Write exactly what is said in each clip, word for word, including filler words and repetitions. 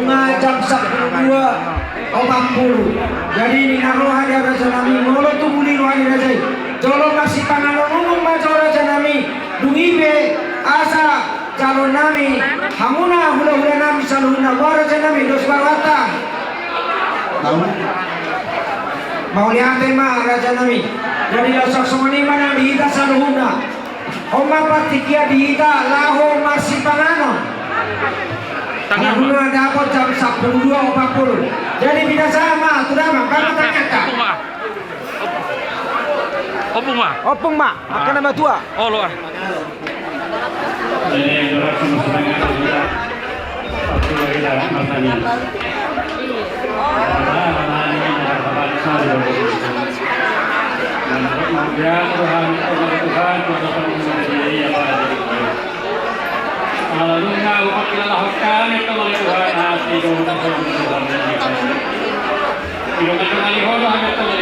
Ma jam sampulu dua opat pulu. Jadi ninna roha ni raja nami, molo tubu ni roha ni raja i, jolo marsipanganon unun ma jo raja nami. Dung i pe asa jalo nami hamuna hulahula nami saluhutna, boha raja nami, dos ma rohanta. Mauliate ma raja nami. Jadi laos songon i ma nang di hita saluhutna. On ma partingkian di hita laho marsipanganon. Tangan, Pak. Nunga dapot jam sampulu dua opat pulu. Jadi binasaha ma tu damang, bahen ma tangihonta. Ompung ma. Ompung ma. Ompung ma. Angka na matua. Olo ah. Ala nunga hupangkilalahon hami, Tuhan, asi do Tuhan, Tuhan. Didongandongani Ho do hami, Tuhan,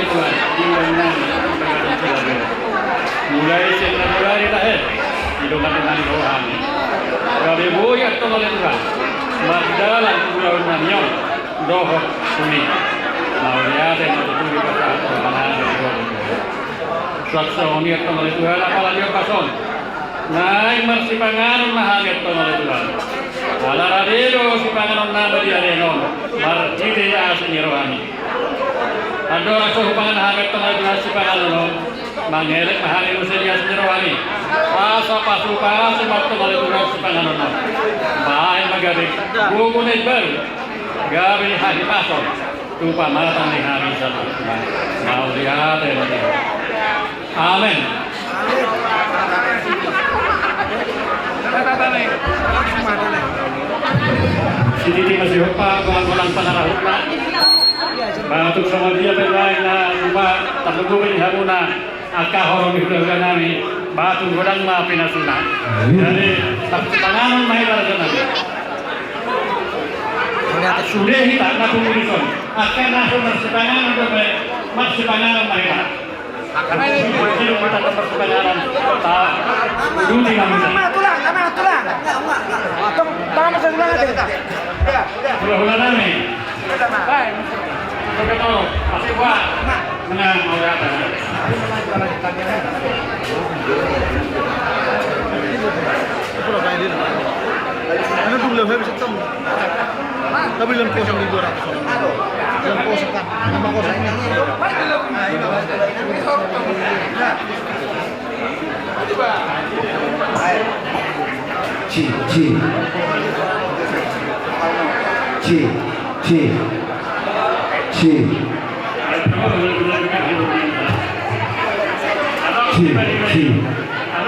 di ulaon nami. Mulai sian na mulai tahe, didongandongani Ho hami. Gabe boi, Tuhan, mardalan ulaon nami on dohot tu i. Mauliate ma tutu di pasahat roha nami. Suang songon i, Tuhan, apala di ombas on naeng marsipanganon ma hami, Tuhan, ale Tuhan. Ala rade do sipanganon nami di ari on marhite asi ni rohami. Andorang so hupangan hami, Tuhan, sipanganon on, mangelek ma hami muse di asi ni rohami. Asa pasupasi ma, Tuhan, sipanganon on. Bahen ma gabe gogo na imbaru, gabe hahipason tu pamatang ni hami saluhutna. Mauliate ma di Ho. Amen. Sititi ma sihompa, golang-golang pangarahutna. Ba tung songon dia pe lae na tupa, tarlumobi di hamuna angka horong ni hulahula nami, ba tung godang ma pinasuna. Jadi, marsipanganon ma hita, raja nami. Sude hita na tubu dison, angka na so marsipanganon dope, marsipanganon ma hita. Angka na tubu dison, hita marsipanganon. Tulang, tulang, tulang. Tong, tong, tulang aja. Hulahula nami. Tapi dalam kosong di dua ratus orang. Dalam kosong kan, tambah kosong ini. Ci, ci. Ci, ci. Ci. Ci, ci. Ci.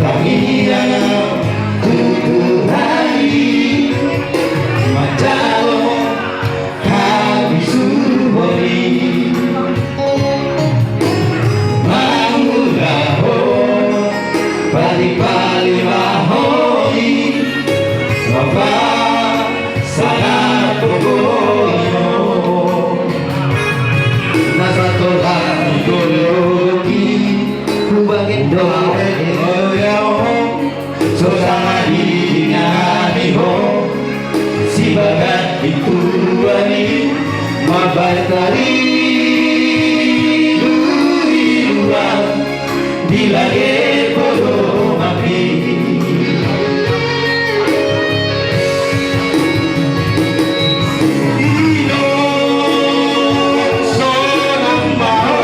Martangiang ma tu Tuhan i, manjalo habisuhon i, mangulahon pali-pali ma hami, Bapa, sahat pokokna. Na satolang ni dolok i, hubahen do, so sanga diingot ho, sibagas pintuan i mambahen tarilu-iluan di lage podoman i. Inong sonang ma ho.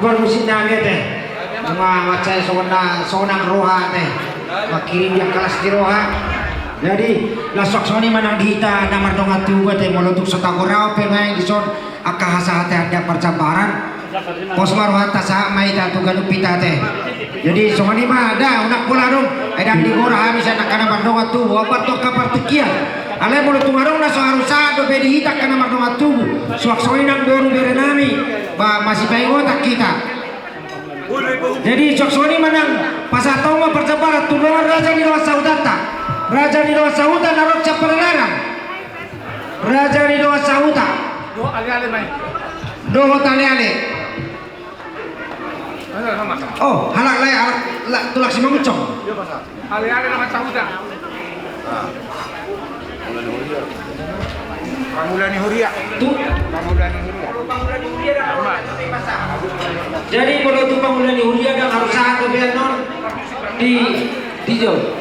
Parmusiknami ate. Nunga mansai songon na sonang roha ate. Mangkirim di angka las ni roha. Jadi, laos songon i ma nang di hita na mardongan tubu ate, molo tung so tagoraon pe nuaeng dison angka hasahatean di parjambaran. Pos ma rohanta, sahat ma hita tu ganup hita ate. Jadi, songon i ma da, unang pola adong. Ai ndang digora hami sian angka na mardongan tubu, ambar tu angka partingkian. Alai molo tung adong na so haru sahat dope di hita angka na mardongan tubu, suang songon i nang boru berenami, ba masipaingotan hita. Jadi suang songon i ma nang pasahat hamu ma parjambaran tu dongan raja ni dongan sahutanta. Raja ni dongan sahuta na ro sian Padalarang. Raja ni dongan sahuta. Dohot aleale ma i. Dohot aleale. Oh, halak lae, halak la-, tulang Simangunsong. Aleale na mansahuta. Pangula ni huria. Tu? Pangula ni huria. Jadi molo tu pangula ni huria ndang haru sahat dope annon di, di jo.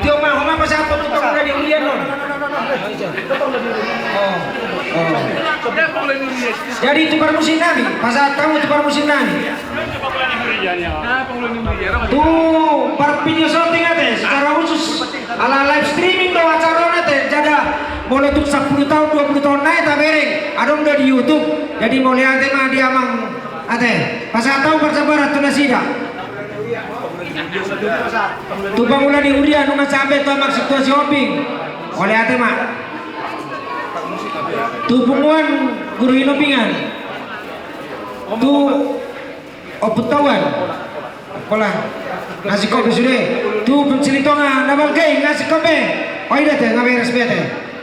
Tio ma, ho ma pasahat tu pangula ni huria annon. Oh, oh. Jadi tu parmusiknami, pasahat hamu tu parmusiknami. Tu par video shooting ate, secara khusus ala live streaming do acara on ate, jala molo tung sampulu taon, dua pulu taon nai tabereng, adong do di YouTube. Jadi mauliate ma di amang ate, pasahat hamu parjambaran tu nasida. Tu pangula ni huria nunga sampe tu amang situasi hombing. Mauliate ma. Tu punguan guru hinombingan. Tu Ompu Tauan. Pola. Nga singkop be sude. Tu Silitonga na balga i nga singkop be. O, i da ate, nga beres be ate.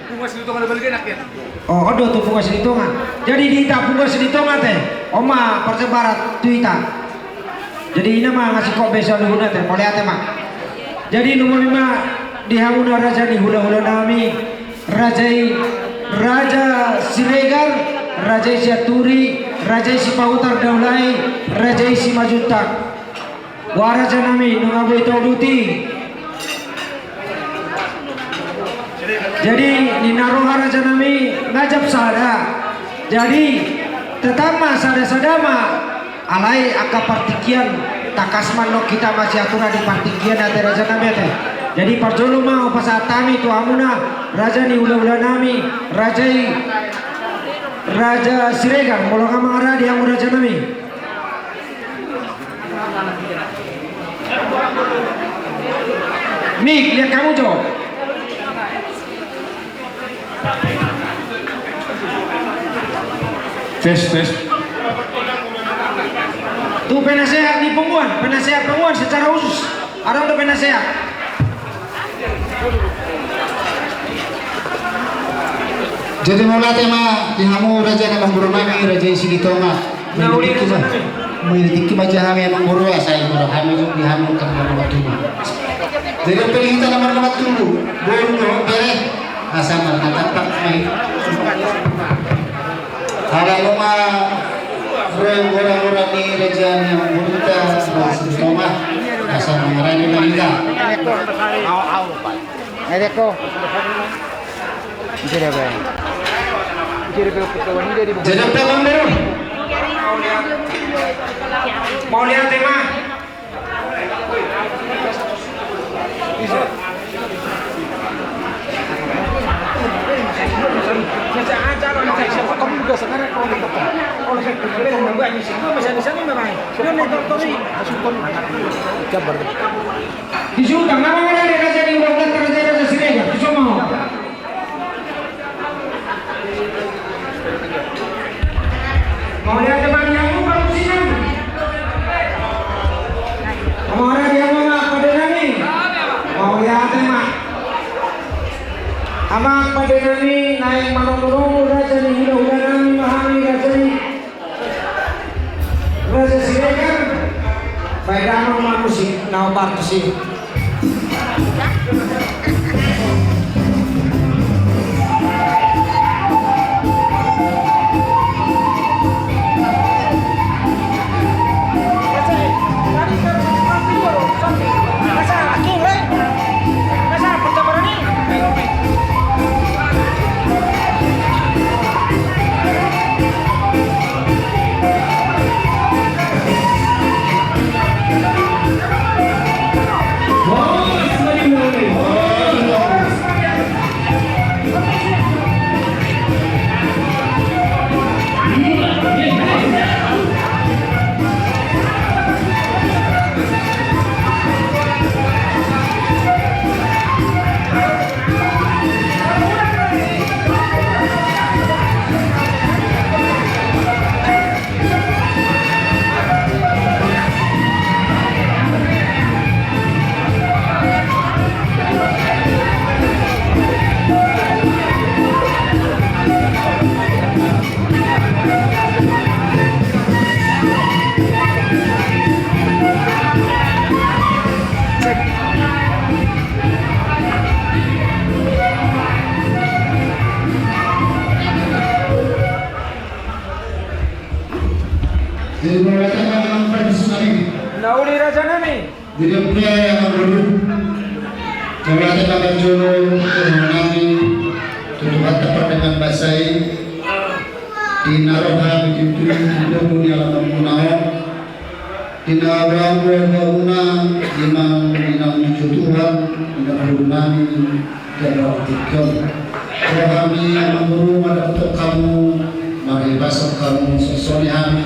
Punguan Silitonga na balga i nangkin. O, on do tu punguan Silitonga. Jadi di hita punguan Silitonga ate, on ma parjambaran tu hita. Jadi i nama nga singkop be saluhutna ate, mauliate ma. Jadi lumobi ma di hamuna raja ni hulahulanami. Raja i, Raja Siregar, Raja i Sianturi, Raja i Sipahutar Daulai, Raja i Simanjuntak. Boha rajanami, nunga boi tauduti. Jadi ninna roha rajanami, nga jam sada. Jadi tetap ma sadasada ma. Alai angka partingkian, tangkas ma annon hita masiatur di partingkian ate rajanami ate. Jadi parjolo ma hupasahat hami tu hamuna raja ni hulahulanami, raja i, Raja Siregar, molo nga mangaradi hamu rajanami. Mik, lihat hamu jo. Tes, tes. Tu penasehat ni punguan, penasehat punguan secara khusus. Adong do penasehat. Jadi mauliate ma di hamu raja ni amangboru nami, raja i Silitonga. Mauliate ma. Mauliate ma di hami amangboru, asa i boru hami jo di hamu angka amangboru. Jadi on pe di hita na marnama tubu, boru dohot bere, asa marnatap ma i. Ala nunga ro goragora ni raja ni amangboruta, boru Silitonga, asa mangaradi ma hita. Edeko. Bisa dia, Bang. Bisa dia, Bang. Jadi on pe amangboru. Mauliate ma. Di Sutang, nama mana ada raja di Ulaulanta, raja, raja Siregar, di sono. Mauliate ma di hamu parmusiknami. Mauliate ma di hamu amang pande nami. Mauliate ma. Amang pande nami, naeng manomunomu raja ni hulahula nami ma hami raja i. Raja Siregar, baen damang ma musik na hombar tusi. Di na pe, amang boru, mauliate ma parjolo tu Tuhanta Pardenggan Basa i, di na ro hami tutu di tubu ni alaman muna on, di na ro hami di na, di na nunjukkan Tuhan, di na boru nami, Jala tingki on. Ro hami, amang boru, mandapothon hamu, marhite pasupasuna hamu,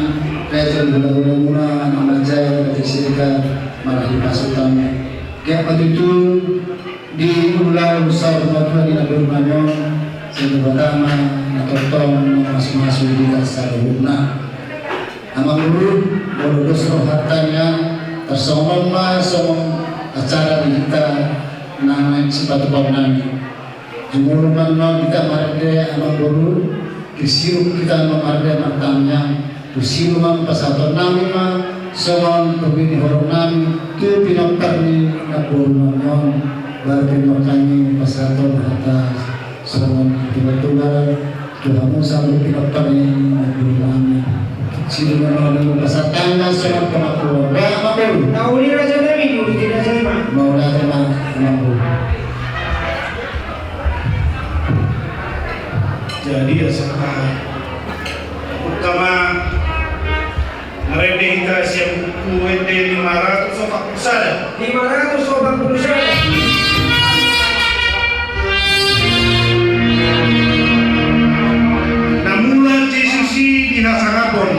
raja ni hulahula muna, na manjalo, raja Siregar, marhite pasupasuna. Gabe ma tutu di ulaon saur matua ni na boru nami on, sai Debata ma na tongtong mamasumasu di hita saluhutna. Amang boru, molo dos rohanta nian, tarsongon on ma songon acara di hita na naeng sipatupaonnami. Jumolo ma nuaeng hita marende, amang boru, disi hita ma marende martangiang, disi ma pasahatonnami ma songon topi ni horong nami tu pinompar ni na boru nami on, baru pinompar ni pasahaton hata songon pinompar tu hamu saluhut pinompar ni na boru nami. Sidung na nunga pasahat tangan songon pangakuan. Ba, amang boru. Na uli raja nami, uli raja nami. Mauliate ma, amang boru. Jadi, ya, sama. Utama. Marende hita sian Buku Ende lima ratus opat pulu sada. Lima ratus opat pulu sada. Na mula Jesus i dihasangapon.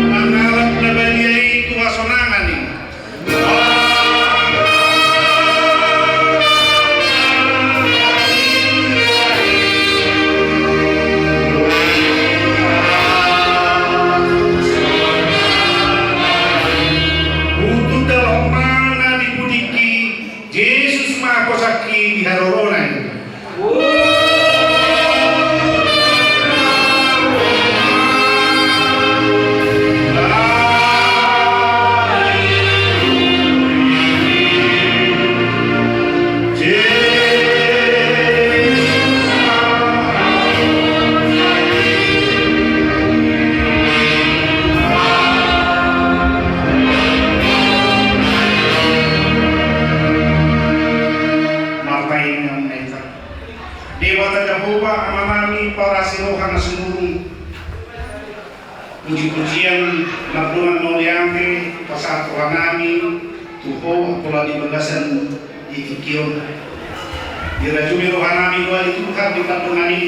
Mangalap na badia i tu hasonangan i. Hutu dalan ma na di pudingki, Jesus ma hosangki di harorona i. Debata Jahowa, Amanami parasi roha na sumurung, pujipujian mardongan mauliate pasahat rohanami tu Ho, pola di bagasan di tingki on. Dirajumi rohanami do ale Tuhan di pardongan i.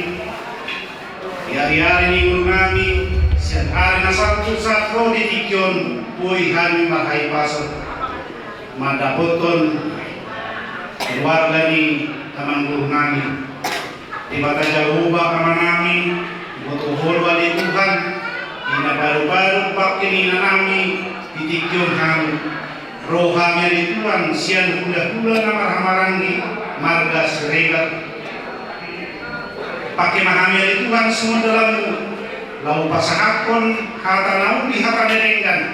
Di ariari ni ngolunami, sian ari na salpu sahat ro di tingki on, boi hami marhahipason mandapothon keluarga ni amangboru nami. Debata Jahowa Amanami, diboto Ho do ale Tuhan, di na baru-baru pangke ni inanami di tingki on hami. Ro hami ale Tuhan sian hulahula na marhahamaranggi marga Siregar. Pangke ma hami ale Tuhan songon dalanmu, laho pasahathon hata na uli, hata na denggan,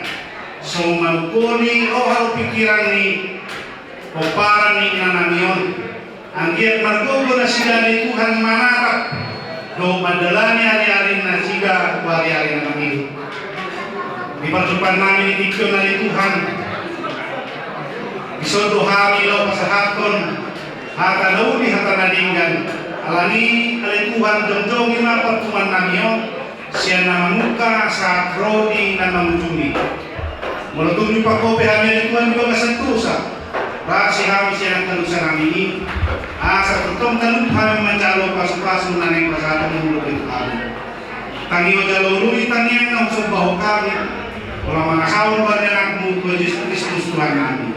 songon manungkoli roha dohot pingkiran ni pomparan ni inanami on. Anggiat margogo nasida ale Tuhan manatap dohot mandalani ari-ari nasida tu ari-ari na mangihut. Di parjumpaan nami di tingki on ale Tuhan, dison do hami laho pasahathon hata na uli, hata na denggan. Alani i ale Tuhan, jongjongi ma parpunguan nami on, sian na mamungka sahat ro di na mangujungi. Molo tung dipangkope hami ale Tuhan di bagasan dosa, rasi hami sian angka dosa nami i, asa tongtong talup hami manjalo pasupasu na naeng pasahatonmu dope tu hami. Tangi ma jala urupi tangiang na husomba hami, pola mangasahon hami di anakmu Tuhan Jesus Kristus Tuhan nami.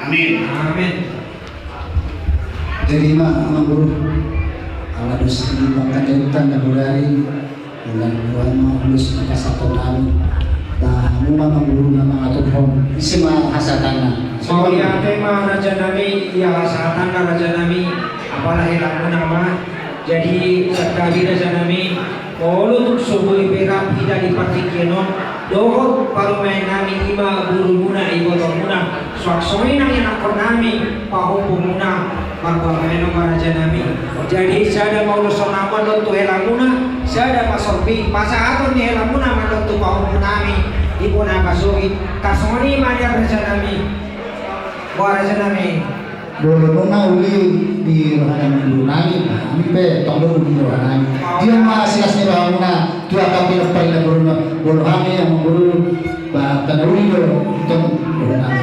Amin. Amin. Jadi ma, amangboru, ala dos di pangkataion na bodari, ulang tuan ma ulos na pasahaton nami. Ba hamu ma, amangboru, na mangaturhon. Ise ma hasahatanna? Mauliate ma raja nami, ia hasahatanna raja nami, apala helamuna ma. Jadi santabi raja nami, molo tung so boi pe rap hita di partingkian on, dohot parumaen nami, ima borumuna, ibotomuna, Suang songon i nang ianakkon nami pahompumuna, marbahenon ma raja nami. Jadi sada ma ulos on na mandok tu helamuna, sada ma sorpi pasahaton ni helamuna mandok tu pahompu nami, di bona pasogit. Tarsongon i ma nian raja nami. Boha raja nami? Bolon on na uli di roha nami, guru nami, hami pe tong do uli di roha nami. Dia ma silas ni rohamuna tu angka pinompar ni na boru, boru hami yang guru. Ba, tanda uli do, tong,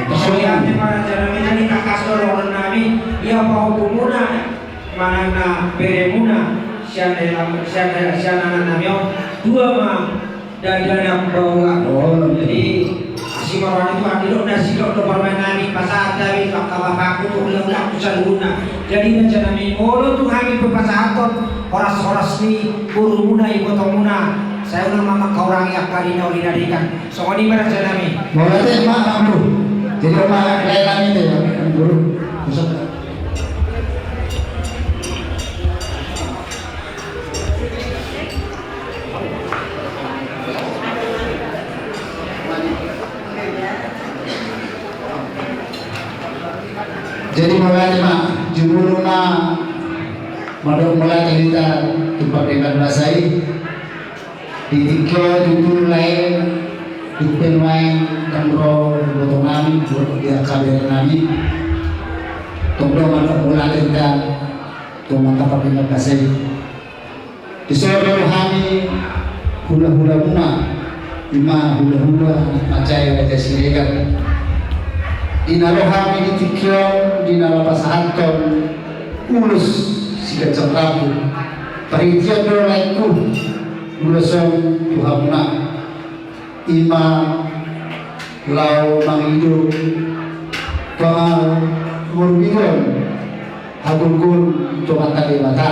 tarsongon i ma raja nami, jadi tangkas do dohonon nami, ia pahompumuna manang na beremuna, sian, sian, sian anak nami on, dua ma dakdanak baoa. Jadi asi ma roha ni Tuhan, didok na sidok do parumaen nami, pasahat hami tu angka bapakku, tu hulahulangku saluhutna. Jadi raja nami, molo tu hami pe pasahathon horashoras ni borumuna, ibotomuna, sai unang ma mangkahurangi angka di na uli na denggan. Songon i ma raja nami. Mauliate ma, amangboru. Jadi ma lae nami te, amangboru. Jadi mauliate ma, jumolo ma mandok mauliate hita tu pardenggan basa i. Di tingki on tutu lae, di pe nuaeng ndang ro iboto nami, di angka bere nami. Tong do mandok mauliate hita tu amanta pardenggan basa i. Dison do hami hulahulamuna, ima hulahula anak manjae Raja Siregar. Di na ro hami di tingki on, di na laho pasahathon ulos siganjang rambu. Parhitean do laengku ulos on tu hamuna. Ima laho mangido pangamorumiton hagolgol tu Amanta Debata.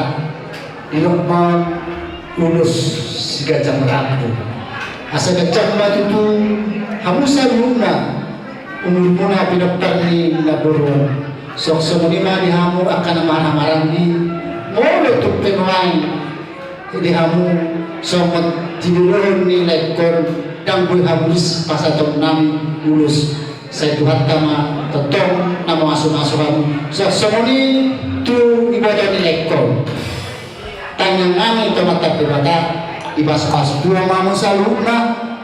Didok ma ulos siganjang rambu. Asa ganjang ma tutu hamu saluhutna umurmuna pinompar ni na boru on. Songon i ma di hamu angka na marhahamaranggi, molo tung pe nuaeng di hamu songon didok ni laengkon, ndang boi habis pasahaton nami ulos. Sai Tuhanta ma tongtong na mamasumasu hamu. Songon i tu iboto ni laengkon. Tangiang nami tu Amanta Debata, dipasupasu Tuhan ma hamu saluhutna,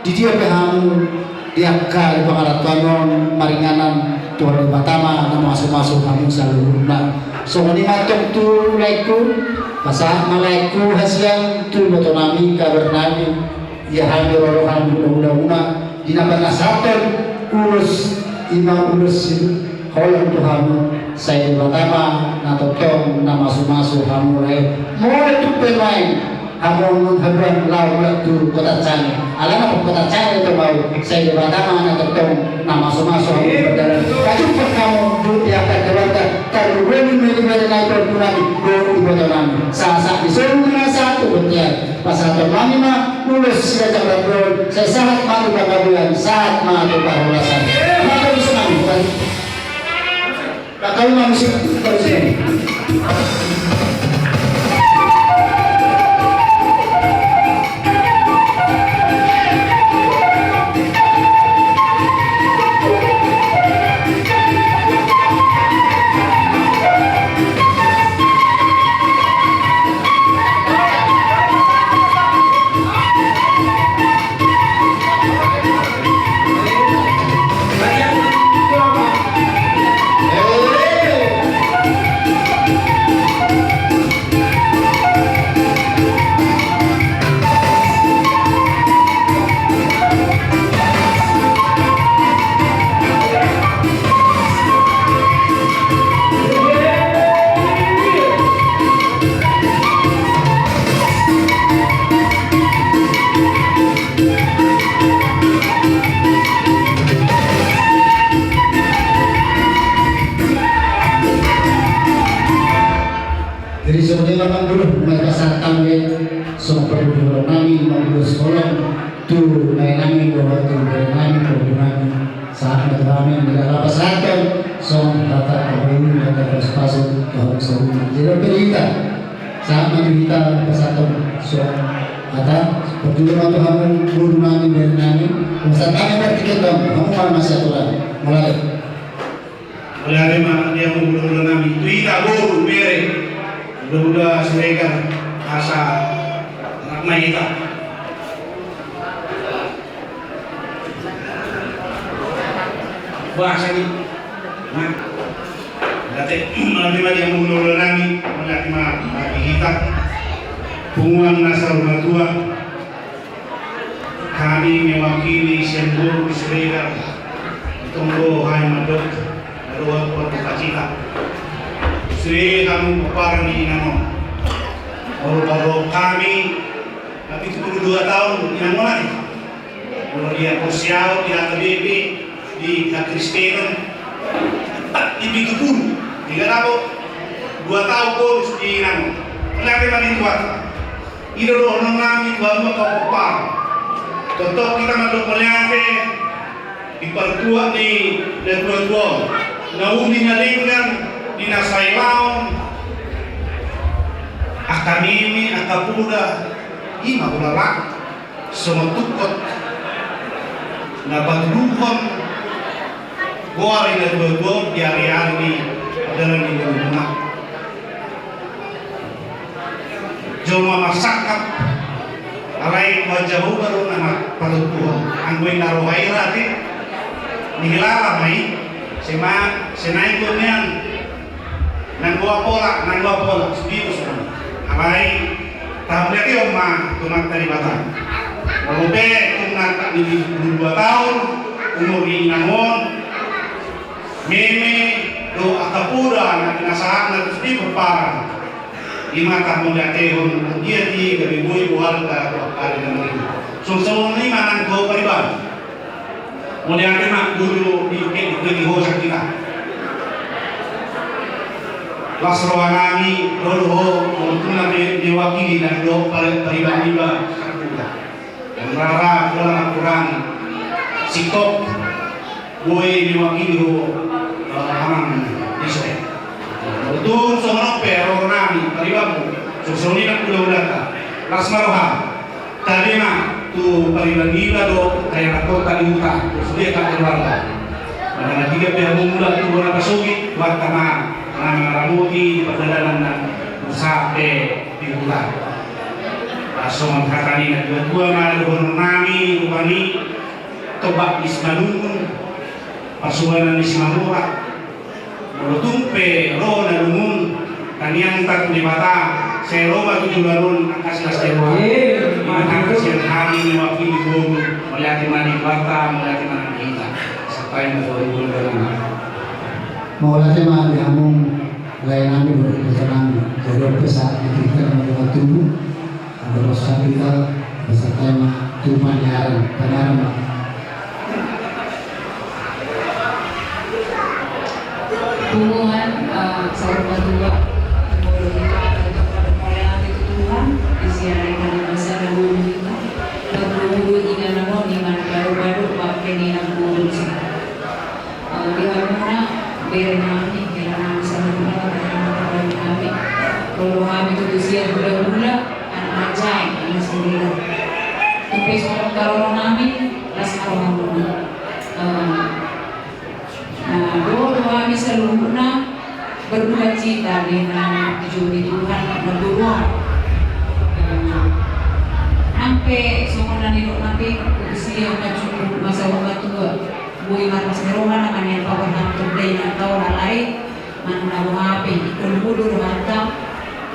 di dia pe hamu di angka di pangarantoan on maringanan, Tuhan Debata ma na mamasumasu hamu saluhutna. Songon i ma tong tu laengku, pasahat ma laengku hasian tu iboto nami, kabar nami, ia hami ro do hami hulahula muna di na pasahathon ulos, ima ulos siholan tu hamu, sai Debata ma na tongtong na mamasumasu hamu lae. Molo tung pe nuaeng hamu on haduan laho mulak tu kota Cange, alana pe kota Cange do hamu, sai Debata ma na tongtong na mamasumasu hamu mardalan. Pajumpang hamu di angka keluarga, tarlumobi ma di bere nai, pahompu nami dohot iboto nami. Sahat-sahat ni solu ma sahat tu bontean. Pasahaton nami ma ulos siganjang rambu on, sai sahat ma tu panggabean, sahat ma tu parhorasan. Maka bisa nami tadi. Maka nami sih, terus ini. Jadi songon i ma, amangboru, na pasahat hami songon parjolo nami, amangboru, songon tu lae nami dohot tu bere nami, pahompu nami. Sahat ma tu hami, di na laho pasahathon songon hata pangoli, hata pasupasu tu hamu saluhutna. Jadi on pe di hita, sahat ma tu hita pasahathon songon hata parjolo ma tu hamu, boru nami, bere nami. Pasahat hami ma di tingki on, hamu ma na masiatura. Mulai. Mauliate ma di hamu hulahula nami, tu hita boru bere, hulahula Siregar, asa rap ma hita. Bahasa ni. Nah. Mauliate, mauliate ma di hamu hulahula nami, mauliate ma di hita. Punguan na saur matua. Hami mewakili sian boru Siregar, tonggo hami mandok na dohot pardukacita. Sude hamu pomparan ni inang on. Molo parrohahon hami, na pitu pulu dua taon inang on ari. Molo di haporseaon, di H K B P, di hakristenon, di pitu pulu, di na dapot dua taon bonus di inang on. Mauliate ma di Tuhanta. I do dohonon nami tu hamu angka pomparan. Tongtong hita mandok mauliate di partuat ni natuatua on, na uli na denggan di na sai laon, angka meme, angka poda, i ma hulala, songon tungkot na patuduhon goar ni natuatua on di ariari ni pardalanan ni ngolumuna. Jolma marsangkap, alai Tuhan Jahowa do na ma-, patontuhon. Anggo inna roha i ra ate, nihilala ma i, sema-, semaingkon nian, nanggo apola, nanggo apola, sudius ma. Alai, tahamuliatehon ma tu Amanta Debata. Molo pe tung na angka ni dua taon umur ni inang on, meme dohot angka poda na pinasahatna tu sude pomparan. I ma tahamuliatehon, anggiat i gabe boi goarta tu angka ari na marnida. Songon i ma nang tu pariban. Mauliate ma, boru, di, di, di, di hosa hita. Las roha nami, ro do ho, molo tung na me-, mewakili na do pari-, pariban niba. Rara, kurang, kurang. Sikop, boi mewakili ho, eh, amang Israel. Tung songon on pe, ro nami, paribanmu, songon i nang hulahulanta. Las ma roha, tabe ma, tu pariban niba dohot, anakkon ta di huta, tu sude angka keluarga. Manang na piga pe hamu mulak tu bona pasogit, Tuhanta ma, na mangaramoti, di pardalanan na, sahat pe, di huta. Songon hata ni natuatua ma dohonon nami rupani, tombak ni Simalungun, pasupanan ni Simarmora. Molo tung pe ro na lungun, tangiangta tu Debata, sai ro ma tu joloan on angka silas ni roha. Ima hata sian hami mewakili boru, mauliate ma di Tuhanta, mauliate ma di hita. Sampai ma tu boru. Mauliate ma di hamu. Lae nami, boru, boru nami. Jadi, ope saat di kita, nama dengan tubuh, ada bos kapital, beserta ma tu Panjaran, Panjaran, Pak. Punguan, eh, saur matua, boru kita, ada pada mulai hari itu Tuhan, di siang hari kami masa lalu kita, lalu dulu ingat nama, ingat baru-baru, pakai ni nak boru. Eh, di hamuna, bere nami, hela nami saluhutna, bere nami, bere nami. Ro do hami tutu sian hulahula, anak manjai, anak sendiri. Tung pe songon karono nami, las ma rohamuna. Eh, na dohot do hami saluhutna, berduka cita di na dijou ni Tuhan, na boruan. Eh, nang pe songon na nidok nami, usia na cukup masa matua. Boi marlas ni roha na manian paborhathon dainang taon alai, manang na boha pe, ingkon bodo rohanta,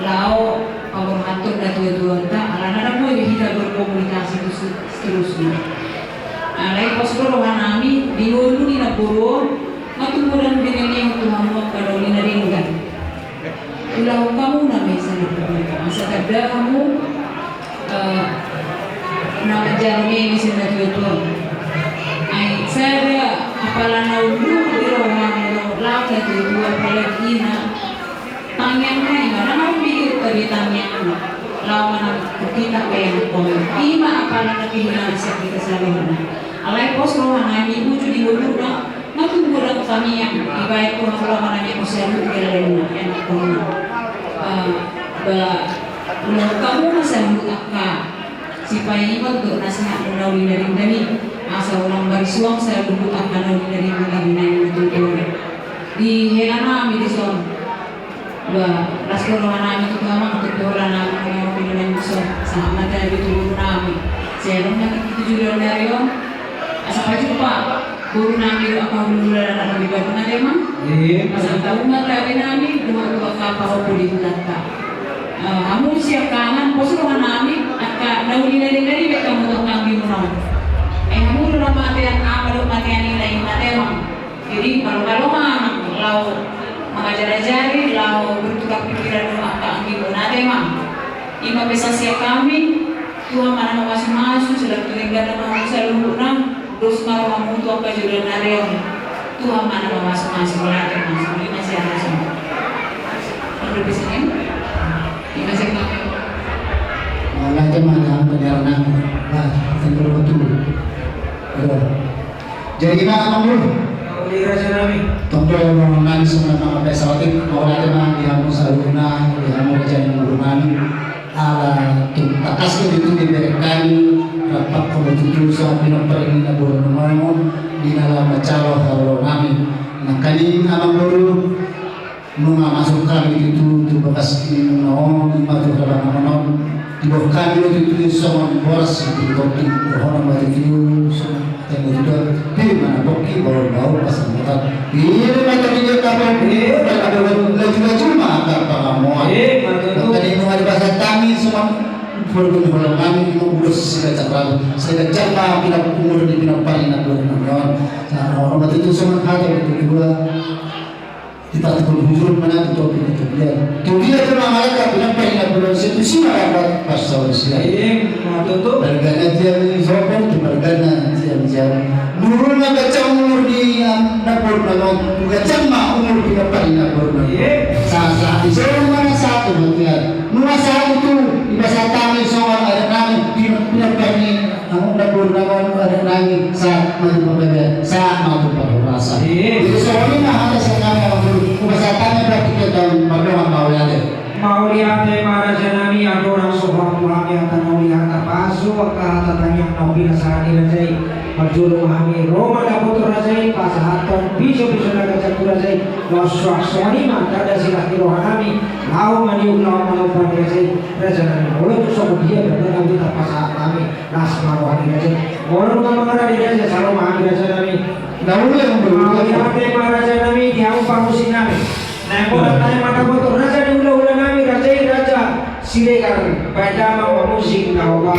laho paborhathon natuatuanta, alana na boi be hita berkomunikasi tu se-, seterusnya. Alai pos do roha nami, di ngolu ni namboru on, nga tung godang be na nihut tu hamu angka na uli na denggan. Ulahon hamu na mesa na pokok. Asa tanda hamu, eh, na manjalo meme sian natuatua. Ai sada apala na ulu di roha ni laho natuatua, apalagi ina. Tangiang na ima, na mau bigi tabi tangiang na. Laho manang tu hita pe angkon. Ima apala na kehilangan sian hita saluhutna. Alai pos roha nami uju di ngoluna. Nga tung godang tangiang, dibaen Tuhan roha nami on saluhut di lelengna, enak Tuhan. Eh, ba, ulahon hamu ma saluhut angka sipaingot dohot nasehat ni na uli na denggan i, asa unang marisuang saluhut angka na uli na denggan i, na uli na denggan i. Di hela nami dison. Ba, las do roha nami tu Tuhan, tu hela nami, tu hela nami dison. Sahat ma tabi tu guru nami. Sai adong ma tingki tu joloan ni ari on. Asa pajumpang guru nami dohot angka hulahula na di Bandung, ate amang. Iya. Asa tahu ma tabi nami, dohot tu angka pahompu di hutanta. Eh, hamu siangkangan, pos roha nami, angka na uli na denggan i baen hamu tu angka anggimuna on. Eh, hamu do na matean ama dohot matean ina i, ate amang. Jadi, malo-malo ma amang, laho mangajari-ajari, laho bertukar pikiran dohot angka anggimuna, ate amang. I ma pesan sian hami, Tuhan ma na mamasumasu, selalu tu denggan na ma hamu saluhutna, dos ma rohamu tu angka joloan ni ari on. Tuhan ma na mamasumasu, ate amang, suli ma sian hamu. Udah bisa, ya? Terima kasih, Pak. Mauliate ma di hamu paniaran nami. Bah, thank you, Pak. Iya. Jadi, Amang Boru. Mauliate, raja nami. Tongtong nami songon na mangapesautik, mauliate ma di hamu saluhutna, di hamu raja ni boru nami. Ala tung tangkas do tutu diberengkan, rap ma hamu tutu songon pinompar ni na boru nami on, di na laho mansai ro haroronami. Nangkaning, Amang Boru, nunga masuk hami tutu tu bagas ni muna on, i ma tu habanganon on. Diboan hami do tutu songon boras di tondi, dohonon ma tutu songon hata ni natuatua: Pir ma na pongki, bahul-bahul pansamotan. Pir ma tondi, dia kapal pir, dan ada laju-laju ma angka pangamoan. Iya, betul. Tadi nunga dipasahat hami songon pur pun holong hami, ulos sigancang rambut, sigancang ma pinap umur di pinompar ni na boru nami on. Sa, dohonon ma tutu songon hata ni natuatua: Di partingkian bujur ma na tu topi ni topian. Tu dia tu na mangalangka pinompar ni na boru nami on, situtu ma rap pasahat sian i. Ima tutu. Balga na dia ni sopor, tu balga na dia ni jabu. Nurung ma gancang umur ni, ah, na boru nami on, tu gancang ma umur pinompar ni na boru nami on. Ima. Sa, sa, di son ma na sahat tu matian. Nunga sahat tutu, dipasahat hami songon adat nami, pin-, pinompar ni Nang na boru nami on, adat nami, sahat ma tu panggabean, sahat ma tu parhorasan. Iya. Jadi songon i ma hata sian hami, Amang Boru, hupasahat hami berarti ke taon mardongan mauliate. Mauliate ma raja nami, andorang so hot tu hami hata na uli, hata pasu, angka hata tangiang na umpinasaan ni raja i. Parjolo ma hami ro mandapothon raja i, pasahathon piso-piso na gancang tu raja i. Laos suang songon i ma tanda silas ni roha nami laho maniop, laho manomba ni raja i. Raja nami, molo tung songon dia pe na uli tapasahat hami. Las ma roha ni raja i. Molo nunga mangarade raja, salo ma hami raja nami. Na uli, Amang Boru. Mauliate ma raja nami, di hamu parmusik nami. Naeng molo naeng mandapothon raja ni hulahula nami, raja i Raja Siregar, baen damang ma musik na hobas.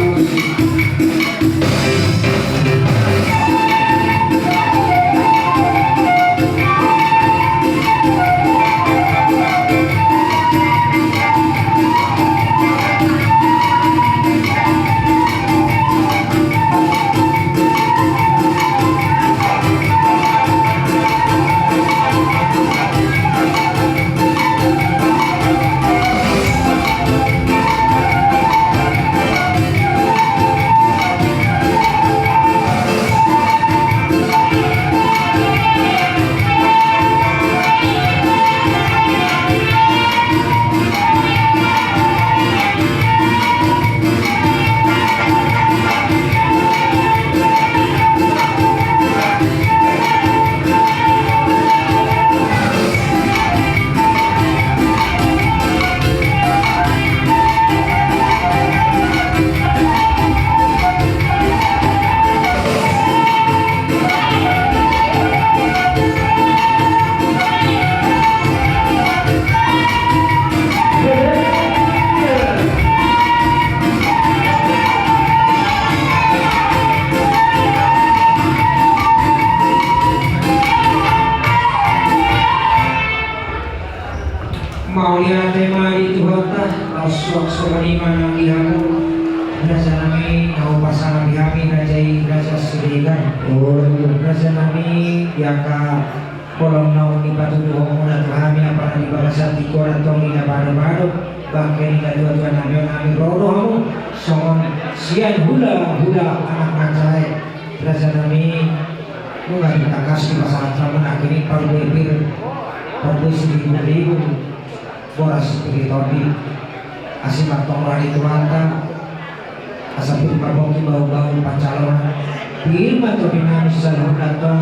Mauliate ma di Tuhanta, laos suang songon i ma nang di hamu, raja nami, na hupasangapi hami, raja i Raja Siregar. Raja nami, di angka holong naung dipatuduhonmuna tu hami, apala di bagasan tingki on antong di na bado-bado, bangke ni natuatua nami on, hami ro do hamu songon sian hulahula anak na jae. Raja nami, nunga ditangkas dipasahat hamu nangkin i parbue pir, parbue siribur-ribur, boras pir di tondi. Asi ma antong roha ni Tuhanta, asa pir ma pongki, bahul-bahul pansamotan. Pir ma tondi nami saluhutna antong.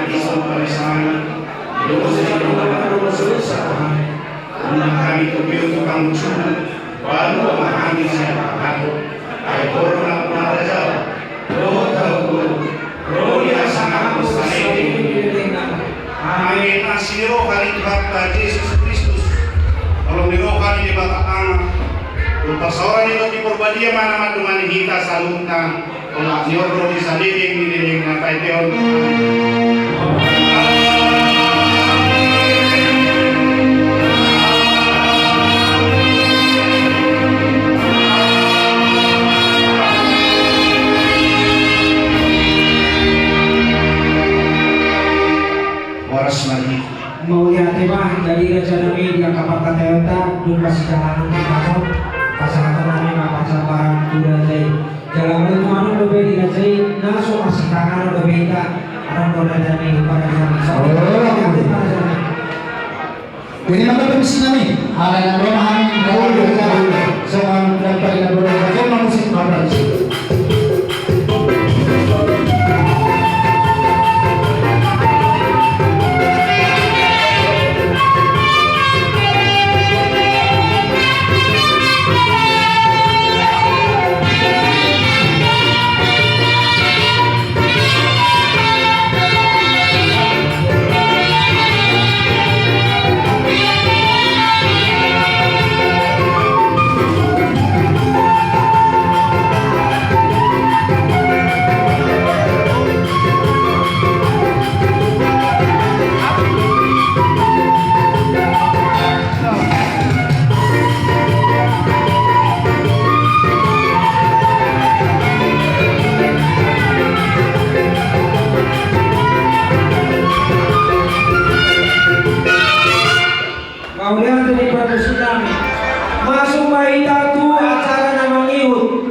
hami songon panesangan ni dosa ni angka na mardosa tu hami. Unang hami togihon tu pangunjunan, palua ma hami sian pangago. Ai Ho do nampuna harajaon, dohot hagogoon, ro di hasangapon saleleng ni lelengna. Amen. Asi ni roha ni Tuhanta Jesus Kristus, holong ni roha ni Debata Ama, dohot parsaoran ni Tondi Porbadia ma na mandongani hita saluhutna, olat ni on ro di saleleng ni lelengna. Taendehon. Horas ma di. Mauliate ma, jadi raja nami, di angka parhataionta dung pasitarangan di tano, pasahaton nami ma parsabaran tu raja i. Jala molo tung adong dope di raja i na so masitanganon dope hita, adong do raja nami, raja nami. Jadi mangkatai musik nami, alai na ro ma hami, songon dapat na ro ma hami, musik ma hami. Mauliate di parmusik nami. Masuk ma hita tu acara na mangihut.